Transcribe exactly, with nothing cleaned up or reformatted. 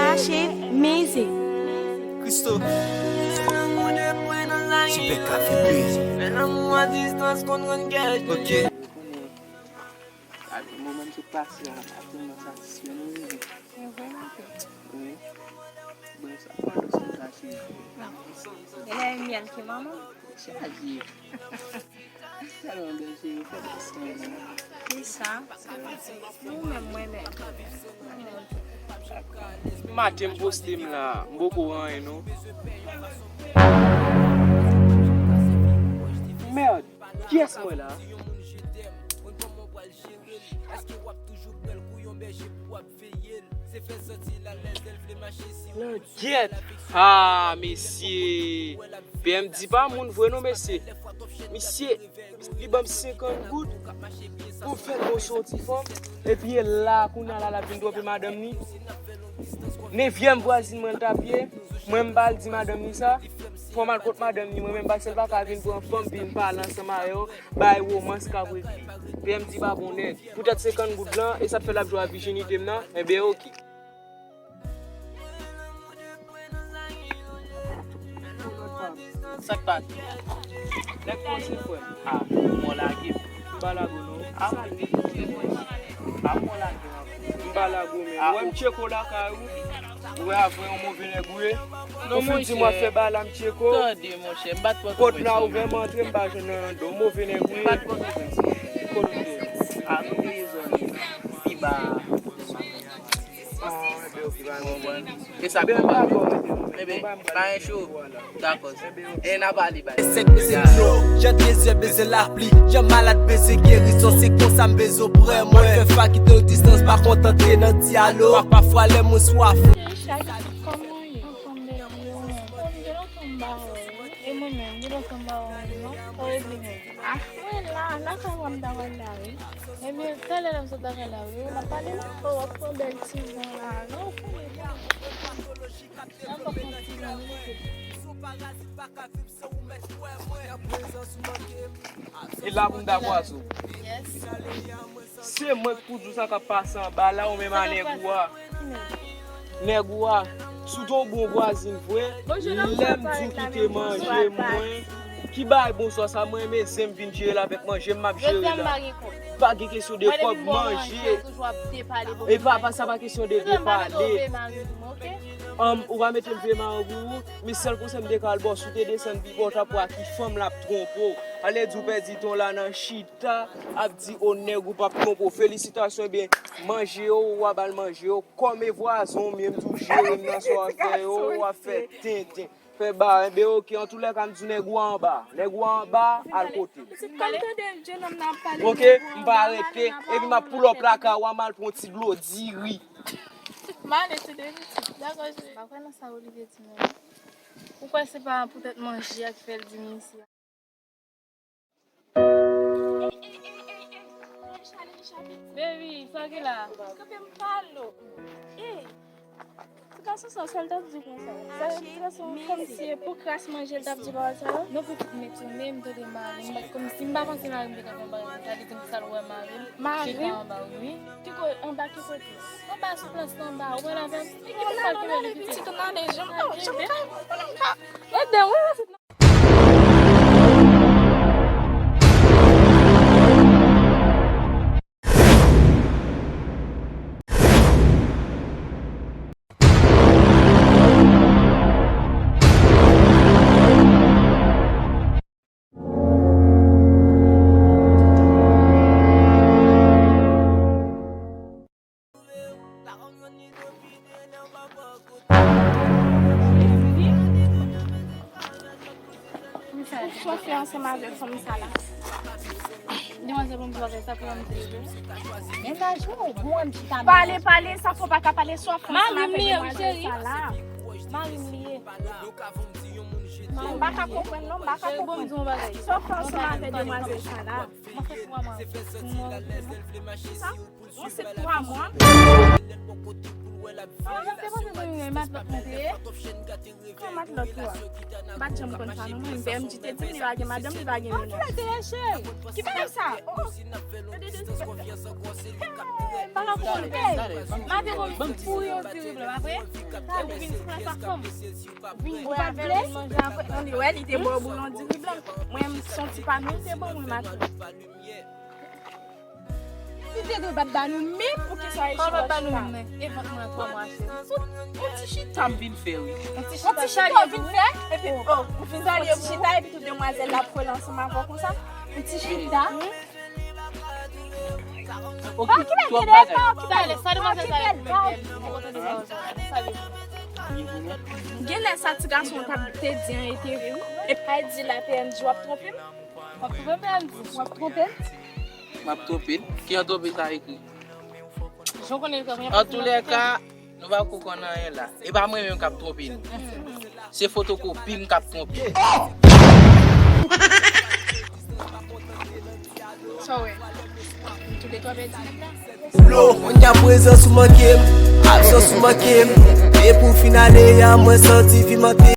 Mache mizik. Christo. Jipè ka vibre. Ok. Moman m sot pase a, ap tèlman satisfè nou, wi. Wi. Bon, sa pa dous konsa, cheri. Genlè e myèl ki manman. Chaje. Tèlman bèl, cheri, ou fè dous konsa. Kisa? Ou menm, mwen menm. Maten m poste m la, m poko anyen non. Merde, kiyès mwen la? Langyèt! Ah, mesye! P M D pa moun vre non, mesye. Misye, li ban m senkant goud pou m fè l bon sou yon ti fanm. Epi e la, kounye a la, l ap vin twonpe madanm ni. Nevyèm vwazin mwen l t ap ye, mwen m pa al di madanm ni sa. Fò m al kot madanm ni, mwen menm, paske l pa ka vin pran fanm, vin pale ansanm avè yo, bay womans k ap regle. P M D pa bon nèg. Poutèt senkant goud lan, e sa k fè l ap jwe a vijinite m nan, enben, oke. Sa k pa gen? Nèg pran se frè m. Ah, mwen lage. M pa lage w non. Ah, mwen lage. M pa lage w, men. Ou wè m tcheke w lakay ou. Ou wè a vrè yon move nèg ou ye. Ou fin di m w ap fè bagay la, m tcheke w. Tande, monchè, m pa t pran kòd la, ou vrèman antre, m pa jwenn nan do. Move nèg ou ye. M pa t pran kòd. Kot ou te ye? Ah, nou te ye zòn pi ba. E sa byen pa. Enben, pa gen cho. Dakò. E n a pale bay. Sèk beze dlo, jan dezè beze lapli, jan malad beze gerizon, se konsa m beze w prè mwen. Fè fa kite w distans, pa kontante nan dyalo. Pa, pafwa lè mwen swaf. Richard, kòman w ye? Anfòm bèl yo. Kòm de lontan m pa wè w. E mwen menm, de lontan m pa wè w non. Kòman w ye? Ach mwen la, nan kay mwen m ta pral la wi. Ebyen, talè lè m sot lakay la wi, n ap pale la. O, w ap pran bèl ti van la. Non, w konnen. Nan pa pran ti van, wi. E la pou m ta kwaze w. Yes. Se mwen k pou di w sa k ap pase anba la, ou menm a nèg ou a. Nèg ou a, si w te yon bon vwazin vre, lè m di w kite manje mwen, ki bay bonswa sa, mwen renmen zen m vin jere l avèk manje m, m ap jere l la. Pa gen kesyon de kòb manje. E pa, pa sa pa kesyon de depale. Ann, ou pa mete m veye mari w pou ou, men sèl konsèy m te ka al ba w, si w te desann pi ba w t ap wè a ki fanm l ap twonpe w. Ale di w pèdi tan w la nan chita, ap di o nèg ou p ap twonpe w. Felisitasyon, ebyen, manje yo, w a ba l manje yo. Kòm e vwazon w, men m di w jere m nan sa w ap fè yo, w ap fè tenten. Fè ba, enben oke, antoulèka m di w nèg ou anba. Nèg ou anba, al kote l. Oke, m pa rete, epi m ap pull up lakay ou a, m al pran yon ti dlo diri. M ale tou de pitit. Dakò, cheri. M pa kwè nan sa Olivier di non. Ou kwè se pa poutèt manje a ki fè l di m isi a? Baby, sa ki la? Kanpe m pale w. Ey! Ti gason sa, sa l t ap di konsa? Sa l t ap di konsa, kòmsi e pou kras manje l t ap di pawòl sa yo? Non, pou tout men tounen, m tande mari m, bat kòmsi m pa panse mari m te ka fè yon bagay konsa, li di m sa l wè mari m. Mari m? Chita anba, wi. Ki ko-, anba ki kote? Anba sou plas la anba, ou wè l avè m? E ki pou m al kenbe li pitit? Pitit ou nan de janm, oh, janm ka, janm ka. Edan, wi, wi. Ou sòt fè ansanm avèk fanm sa la? Demwazèl, bon, bagay sa pou yon ti. Mennaj ou, bon, m chita. Pale, pale, sa fò pa ka pale, swa fè ansanm avèk demwazèl sa la. Mari m li ye. M pa ka konprann non, m pa ka konprann. Swa fè ansanm avèk demwazèl sa la. Mwen fè twa mwa. Sa? Mwen se twa mwa. Mwen te panse se yon matlòt mwen te ye. Yon matlòt ou a? M pa t janm konn sa non mwen. P M J te di m li pa gen madanm, li pa gen mennaj. Ki bagay sa? Oh. Maten ou vin pou yo diri blan, pa vre? E ou vin sou plas ak fanm. Vin bwè avè l, vin manje avè l. Ann wè, li te bò bouyon diri blan. Mwen, m son ti pa nou, li te ban mwen maten. Li te dwe bat ba nou menm pou ki sa e chita. Kòman bat ba nou menm? E vant mwen an twa mwa, cheri. Yon ti chita m vin fè, wi. Yon ti chita ou vin fè? Epi, oh, ou fin salye, yon ti chita, epi tout demwazèl la ap kole ansanm avè w konsa. Yon ti chita. Okipe twòp bagay. Talè, sa demwazèl sa yo. Genlè sa ti gason an t ap te di an e te vre wi. Epi a di la P M J w ap twonpe m? W ap twonpe m, P M J? W ap twonpe m? M ap twonpe l. Ki an twonpe sa ekri? Jan w konnen li twonpe m. Antoulèka, nou pa ko konn anyen la. E pa mwen menm k ap twonpe nou. Se fotokopi m k ap twonpe. Sa w wè? Nou toulètwa pèdi nèg la. Lo, kounye a prezans ou manke m, absans ou manke m. E pou fin ane a, mwen santi vi mante.